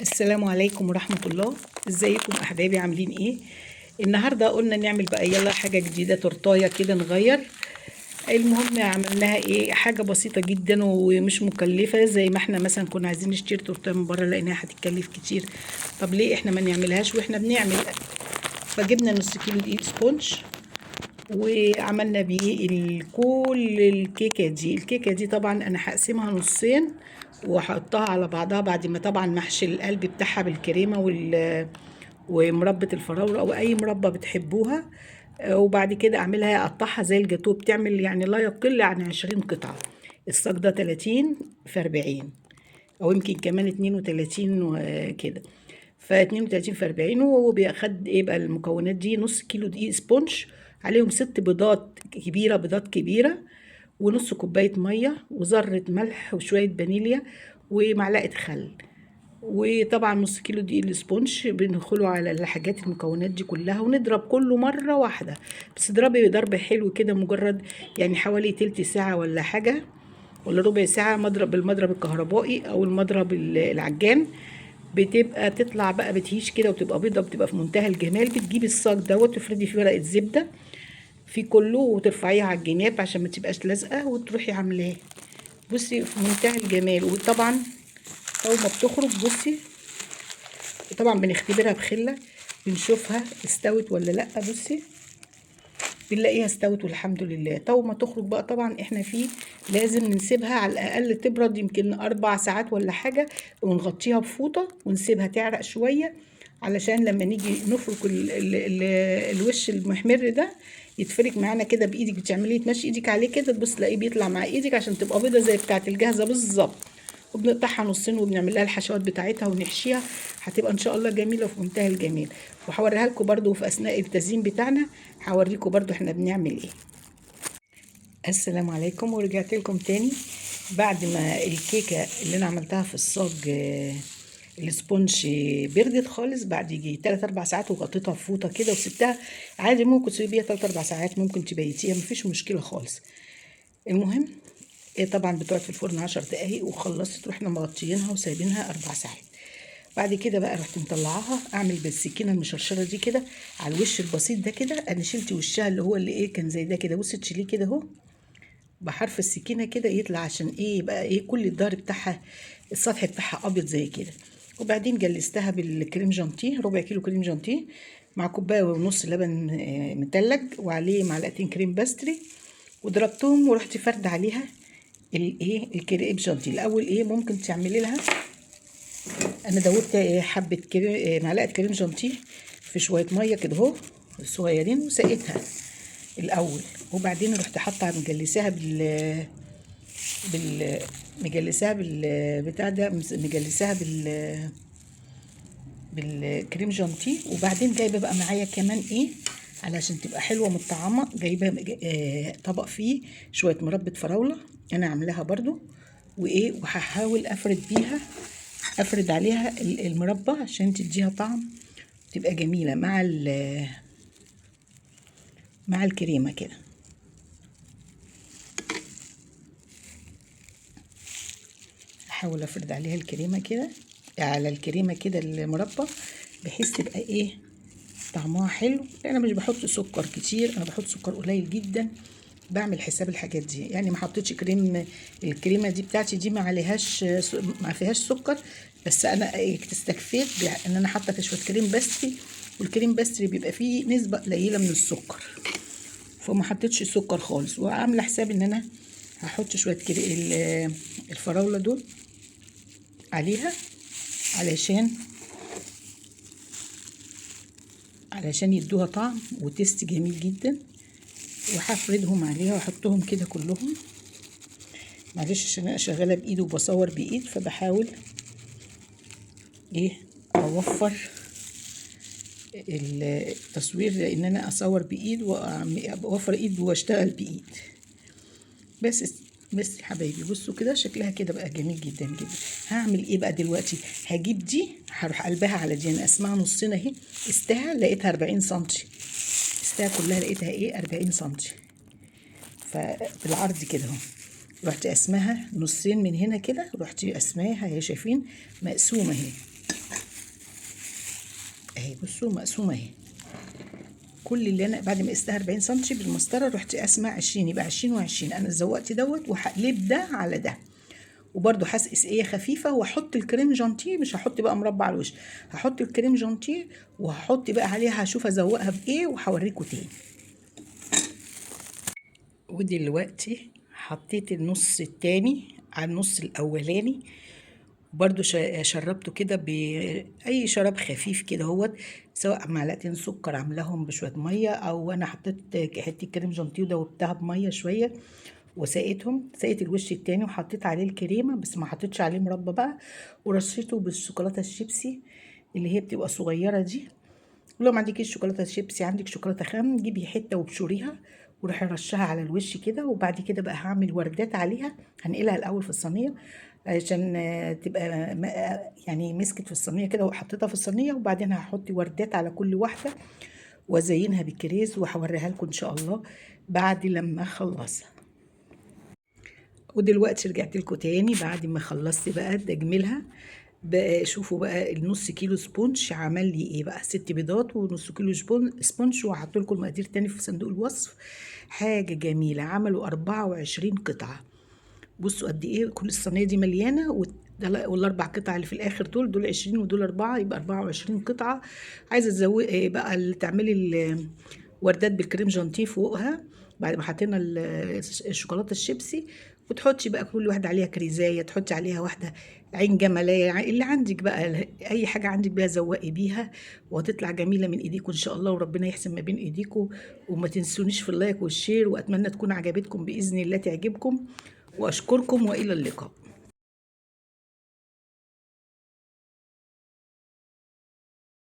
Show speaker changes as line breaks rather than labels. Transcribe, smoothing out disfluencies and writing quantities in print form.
السلام عليكم ورحمة الله. ازيكم احبابي؟ عاملين ايه؟ النهاردة قلنا نعمل بقى يلا حاجة جديدة، تورتاية كده نغير. المهم عملناها ايه، حاجة بسيطة جدا ومش مكلفة، زي ما احنا مثلا كنا عايزين نشتري تورتاية من بره لانها هتتكلف كتير. طب ليه احنا ما نعملهاش واحنا بنعمل؟ فجبنا نص كيلو دقيق sponge وعملنا بيه كل الكيكة دي. الكيكة دي طبعا انا هقسمها نصين وهحطها على بعضها بعد ما طبعا محشي القلب بتاعها بالكريمة ومربى الفراولة او اي مربى بتحبوها. وبعد كده اعملها اقطعها زي الجاتوه، بتعمل يعني لا يقل عن 20 قطعة. الصاج ده 30 في 40 او يمكن كمان 32 وكده، ف 32 في 40. وهو بياخد ايه بقى المكونات دي؟ نص كيلو دقيق sponge، عليهم 6 بيضات كبيرة، بيضات كبيرة، ونص كوباية مية، وذرة ملح، وشوية فانيليا، ومعلقة خل، وطبعا نص كيلو دقيق ال sponge. بندخله على الحاجات المكونات دي كلها ونضرب كله مرة واحدة، بس اضربي ضرب حلو كده، مجرد يعني حوالي تلت ساعة ولا حاجة ولا ربع ساعة، مضرب بالمضرب الكهربائي او المضرب العجان، بتبقى تطلع بقى بتهيش كده وبتبقى بيضة، بتبقى في منتهى الجمال. بتجيبي الصاج دوت تفردي فيه ورقة زبدة في كله وترفعيها على الجناب عشان ما تبقاش لازقة، وتروحي عاملاه. بصي في منتهى الجمال. وطبعا اول ما بتخرج بصي، وطبعا بنختبرها بخلة، بنشوفها استوت ولا لا. بصي بنلاقيها استوت والحمد لله. طول ما تخرج بقى طبعا احنا فيه لازم نسيبها على الاقل تبرد يمكن 4 ساعات ولا حاجة، ونغطيها بفوطة ونسيبها تعرق شوية، علشان لما نيجي نفرك الوش المحمر ده يتفرك معانا كده بايدك. بتعمليه تمشي ايدك عليه كده، تبص تلاقيه بيطلع مع ايدك عشان تبقى بيضة زي بتاعه الجاهزة بالظبط. وبنقطعها نصين وبنعمل لها الحشوات بتاعتها ونحشيها، هتبقى ان شاء الله جميلة وفي منتهى الجمال. وهوريها لكم برده في اثناء التزيين بتاعنا، هوريكم برده احنا بنعمل ايه. السلام عليكم، ورجعت لكم تاني بعد ما الكيكه اللي انا عملتها في الصاج ال sponge بردت خالص بعد يجي 3-4 ساعات، وغطيتها بفوطه كده وسبتها عادي. ممكن تسيبيها 3-4 ساعات، ممكن تبيتيها، مفيش مشكلة خالص. المهم طبعا بتقعد في الفرن 10 دقايق وخلصت، واحنا مغطيينها وسايبينها 4 ساعات. بعد كده بقى رحت مطلعاها، اعمل بالسكينة المشرشره دي كده على الوش البسيط ده كده. انا شلت وشها اللي هو اللي ايه كان زي ده كده، بصي تشيليه كده اهو بحرف السكينة كده يطلع، عشان ايه يبقى ايه كل الظهر بتاعها السطح بتاعها ابيض زي كده. وبعدين جلستها بالكريم جانتيه، ربع كيلو كريم جانتيه مع كوباية ونص لبن متلج، وعليه معلقتين cream pastry، وضربتهم ورحت فرد عليها الايه الكريم جانتيه. الاول ايه ممكن تعملي لها، انا دوبت حبه كريم، معلقه كريم جانتيه في شوية مية كده اهو صغيرين، وسقيتها الاول. وبعدين رحت حاطه مجلساها بال بال مجلساها بال بتاع ده، مجلساها بال بالكريم جانتيه. وبعدين جايبه بقى معايا كمان ايه علشان تبقى حلوة متطعمه، جايبه طبق فيه شوية مربى فراوله انا عاملاها برضو، وايه وهحاول افرد بيها، افرد عليها المربى عشان تديها طعم، تبقى جميلة مع الكريمة كده. احاول افرد عليها الكريمة كده، على الكريمة كده المربى، بحيث تبقى ايه طعمها حلو. انا مش بحط سكر كتير، انا بحط سكر قليل جدا، بعمل حساب الحاجات دي. يعني ما حطيتش كريم، الكريمة دي بتاعتي دي ما عليهاش ما فيهاش سكر، بس انا استكفيت بان انا حاطه شوية cream pastry، وال cream pastry بيبقى فيه نسبه قليله من السكر، فما حطيتش سكر خالص. وعامله حساب ان انا هحط شوية الفراوله دول عليها علشان يدوها طعم و taste جميل جدا. وهفردهم عليها واحطهم كده كلهم. معلش عشان انا شغالة بايد وبصور بايد، فبحاول ايه اوفر التصوير، لان انا اصور بايد واوفر ايد واشتغل بايد. بس يا حبايبي بصوا كده شكلها كده بقى جميل جدا جدا. هعمل ايه بقى دلوقتي؟ هجيب دي هروح قلبها على دي، انا قسمها نصين اهي، قستها لقيتها 40 سنتي، قستها كلها لقيتها ايه 40 سنتي، فبالعرض كده اهو. رحت قسمها نصين من هنا كده، رحت قسماها اهي، شايفين مقسومة اهي. اهي بصوا مقسومة اهي. كل اللي انا بعد ما قستها 40 سم بالمسطره رحت قاسمة 20، يبقى 20 و20. انا زوقت دوت وهقلب ده على ده، وبرده هسقي سقيه خفيفة واحط ال crème chantilly. مش هحط بقى مربى على الوش، هحط ال crème chantilly وهحط بقى عليها، هشوف ازوقها بايه وهوريكم تاني. ودلوقتي حطيت النص التاني على النص الاولاني، برضو شربته كده باي شراب خفيف كده اهوت، سواء معلقتين سكر عاملاهم بشوية مية، او انا حطيت حتة crème chantilly ودوبتها بميه شوية وسقيتهم. سقيت الوش التاني وحطيت عليه الكريمة، بس ما حطيتش عليه مربى بقى، ورشيته بالشوكولاته الشيبسي اللي هي بتبقى صغيرة دي. ولو ما عندكيش شوكولاتة شيبسي، عندك شوكولاتة خام، جيبي حتة وابشريها وروحي رشها على الوش كده. وبعد كده بقى هعمل وردات عليها، هنقلها الاول في الصينية عشان تبقى يعني مسكت في الصينية كده، وحطيتها في الصينية. وبعدين هحط وردات على كل واحدة وازينها بالكريز، وهوريها لكم ان شاء الله بعد لما اخلصها. ودلوقتي رجعت لكم تاني بعد ما خلصت بقى تجميلها. بقى شوفوا بقى النص كيلو sponge عمل لي ايه بقى، 6 بيضات ونص كيلو sponge، وهحط لكم المقادير تاني في صندوق الوصف. حاجة جميلة، عملوا 24 قطعه. بصوا قد ايه كل الصينية دي مليانة، والاربع قطع اللي في الاخر دول 20 ودول 4، يبقى 24 قطعه. عايزه تزوقي بقى تعملي الوردات بال crème chantilly فوقها بعد ما حطينا الشوكولاتة الشيبسي، وتحطي بقى كل واحدة عليها كريزايه، تحطي عليها واحدة عين جمليه، اللي عندك بقى، اي حاجة عندك بقى زوقي بيها، وهتطلع جميلة من ايديكم ان شاء الله. وربنا يحسن ما بين ايديكم، وما تنسونيش في ال like وال share، واتمنى تكون عجبتكم باذن الله تعجبكم، واشكركم والى اللقاء.